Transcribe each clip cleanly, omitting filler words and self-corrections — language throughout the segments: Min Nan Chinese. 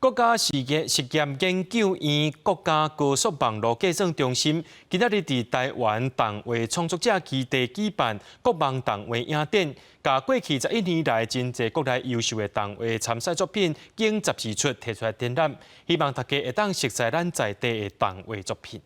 國家實驗實驗研究院國家高速網路計算中心今仔日佇臺灣動畫創作者基地舉辦國網動畫影展，共過去11年來真濟國內優秀的動畫參賽作品經12出提出來展覽，希望大家會當熟悉咱在地的動畫作品。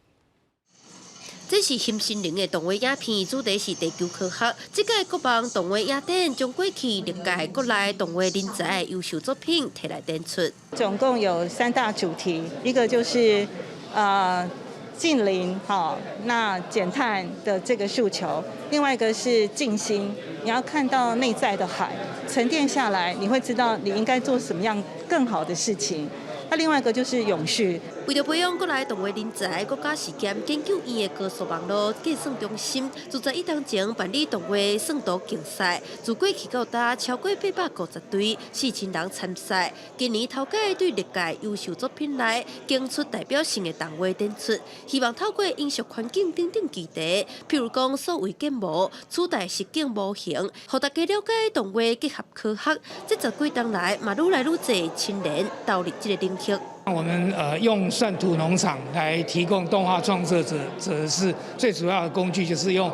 這是新心靈的動畫影片，主題是地球科學。這屆國網動畫影展將過去歷屆國內動畫人才的優秀作品提來展出。總共有三大主題，一個就是淨零，好，那減碳的這個訴求；另外一個是靜心，你要看到內在的海，沉澱下來，你會知道你應該做什麼樣更好的事情。那另外一個就是永續。為著培養國內動畫人才，國家實驗研究院的高速網路計算中心，就在一當前辦理動畫算圖競賽，自過去到今超過850隊4000人參賽。今年頭擺對歷屆優秀作品內揀出代表性的動畫展出，希望透過永續環境等等議題，譬如講數位建模、取代實境模型，予大家了解動畫結合科學。這十幾冬來嘛，愈來愈濟青年投入這個領域。我們用算圖農場來提供動畫創作者，則是最主要的工具，就是用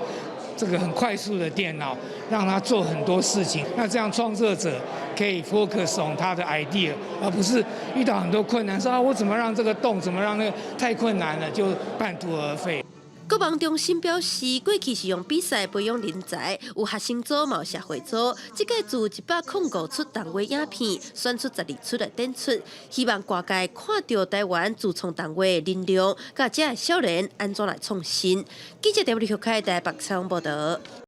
這個很快速的電腦，讓他做很多事情。那這樣創作者可以 focus on 他的 idea，而不是遇到很多困難，說啊我怎麼讓這個動，怎麼讓那個太困難了，就半途而廢。國網中心表示，過去是用比賽培養人才，有學生組，嘛有社會組。這屆自105出動畫影片，選出12出來展出，希望外界看著臺灣自創動畫的能量，佮遮的少年按怎來創新。記者鄭立學開台北採訪報導。